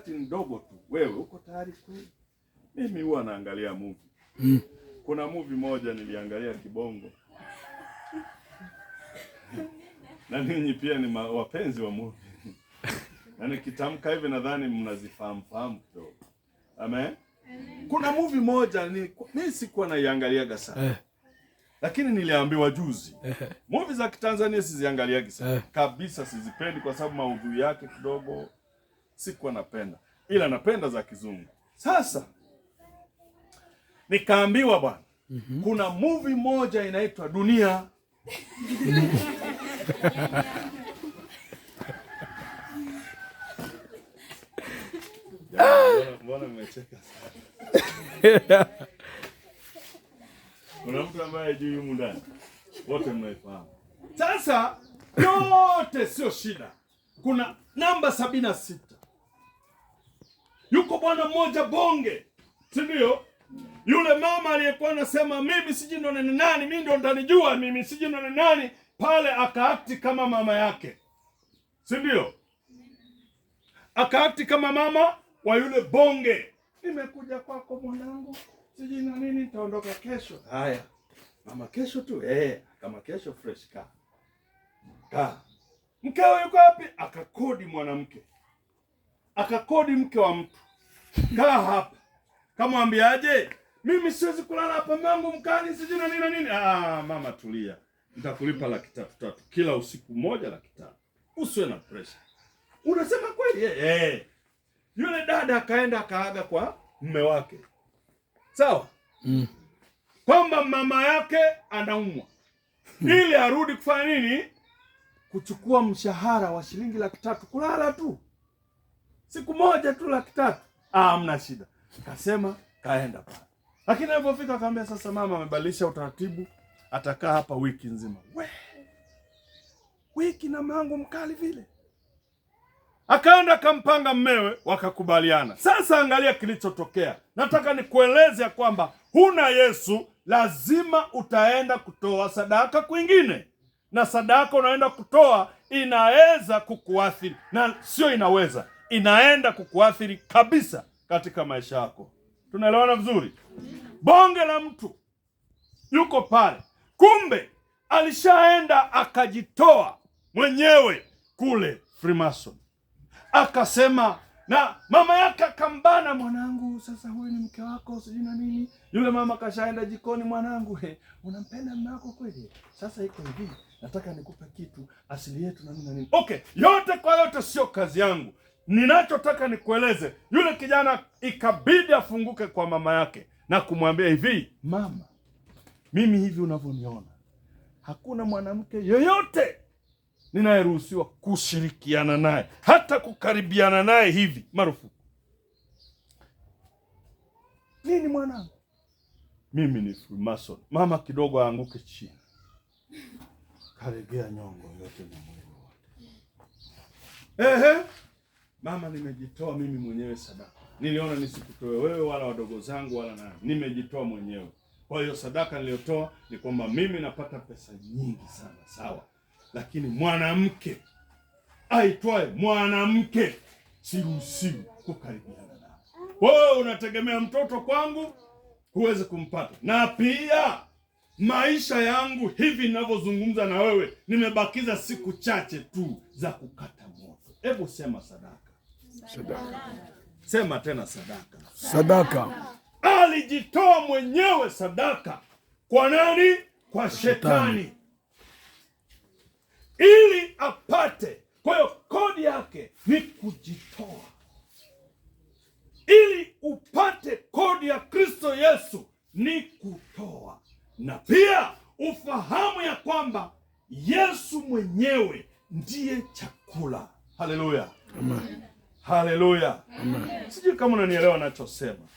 Ndogo tu, wewe uko tayari kweli? Mimi huwa naangalia movie. Kuna movie moja niliangalia kibongo na ninyi pia ni wapenzi wa movie na nikitamka hivi nadhani mnazifahamu fahamu kidogo. Amen. Kuna movie moja ni mimi sikuwa naiangaliaga sana lakini niliambiwa juzi movie za Kitanzania siziangaliagi sana kabisa, sizipendi kwa sababu maudhui yake kidogo sikuwa napenda, ila napenda za kizungu. Sasa nikaambiwa bwana, kuna movie moja inaitwa Dunia. Jamani, mbona mmecheka sana? Kuna mtu ambaye hajui humu ndani? Wote mnaifahamu. Sasa yote sio shida. Kuna namba 76. Yuko bwana mmoja bonge, si ndio? Yule mama aliyekuwa anasema mimi sijui ndo ni nani, mimi ndo ndanijua mimi sijui ndo ni nani, pale akaakti kama mama yake, si ndio? Akaakti kama mama wa yule bonge, nimekuja kwako mwanangu, sijui na nini, nitaondoka kesho. Haya mama, kesho tu kama kesho fresh, kaa kaa. Mkeo yuko wapi? Akakodi mwanamke, akakodi mke wa mtu, kaa hapa. Kamwambiaje? Mimi siwezi kulala hapa mangu mkani sijui na nini na nini. Ah, mama tulia, nitakulipa 300,000 kila usiku moja, 300,000, usiwe na pressure. Unasema kweli? Yule dada akaenda akaaga kwa mume wake, sawa, kwamba mama yake anaumwa ili arudi kufanya nini? Kuchukua mshahara wa shilingi 300,000, kulala tu siku moja tu 300,000. Ah, hamna shida. Kasema kaenda pale, lakini alipofika akamwambia sasa mama amebadilisha utaratibu, atakaa hapa wiki nzima. We, wiki na mangu mkali vile. Akaenda akampanga mmewe, wakakubaliana. Sasa angalia kilichotokea. Nataka nikueleze ya kwamba huna Yesu, lazima utaenda kutoa sadaka kwingine, na sadaka unaenda kutoa inaweza kukuathiri, na sio inaweza, inaenda kukuathiri kabisa katika maisha yako. Tunaelewana vizuri? Bonge la mtu yuko pale, kumbe alishaenda akajitoa mwenyewe kule Freemason, akasema na mama yake akambana, mwanangu, sasa huyu ni mke wako sijui na nini. Yule mama kashaenda jikoni, mwanangu, he, unampenda mume wako kweli? Sasa iko hivi, nataka nikupe kitu, asili yetu na nini na nini. Okay, yote kwa yote sio kazi yangu. Ninachotaka nikueleze, yule kijana ikabidi afunguke kwa mama yake na kumwambia hivi, mama, mimi hivi unavyoniona, hakuna mwanamke yoyote ninayeruhusiwa kushirikiana naye, hata kukaribiana naye hivi, marufuku. Nini mwanangu? Mimi ni Freemason. Mama kidogo aanguke chini, karegea nyongo yote na mwili wote. Ehe, mama, nimejitoa mimi mwenyewe sadaka. Niliona nisikutoe wewe wala wadogo zangu wala nani, nimejitoa mwenyewe. Kwa hiyo sadaka niliyotoa ni kwamba mimi napata pesa nyingi sana, sawa, lakini mwanamke aitwaye mwanamke siruhusiwi kukaribiana naye. Wewe unategemea mtoto kwangu, huwezi kumpata. Na pia maisha yangu hivi ninavyozungumza na wewe, nimebakiza siku chache tu za kukata moto. Hebu sema sadaka. Sadaka. Sema tena sadaka. Sadaka. Alijitoa mwenyewe sadaka kwa nani? Kwa shetani, ili apate. Kwa hiyo kodi yake ni kujitoa, ili upate kodi ya Kristo Yesu ni kutoa, na pia ufahamu ya kwamba Yesu mwenyewe ndiye chakula. Haleluya, Amen. haleluya. Amen. Sijui kama unanielewa nachosema.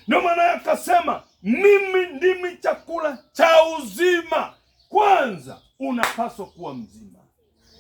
Ndio maana akasema mimi ndimi chakula cha uzima. Kwanza unapaswa kuwa mzima.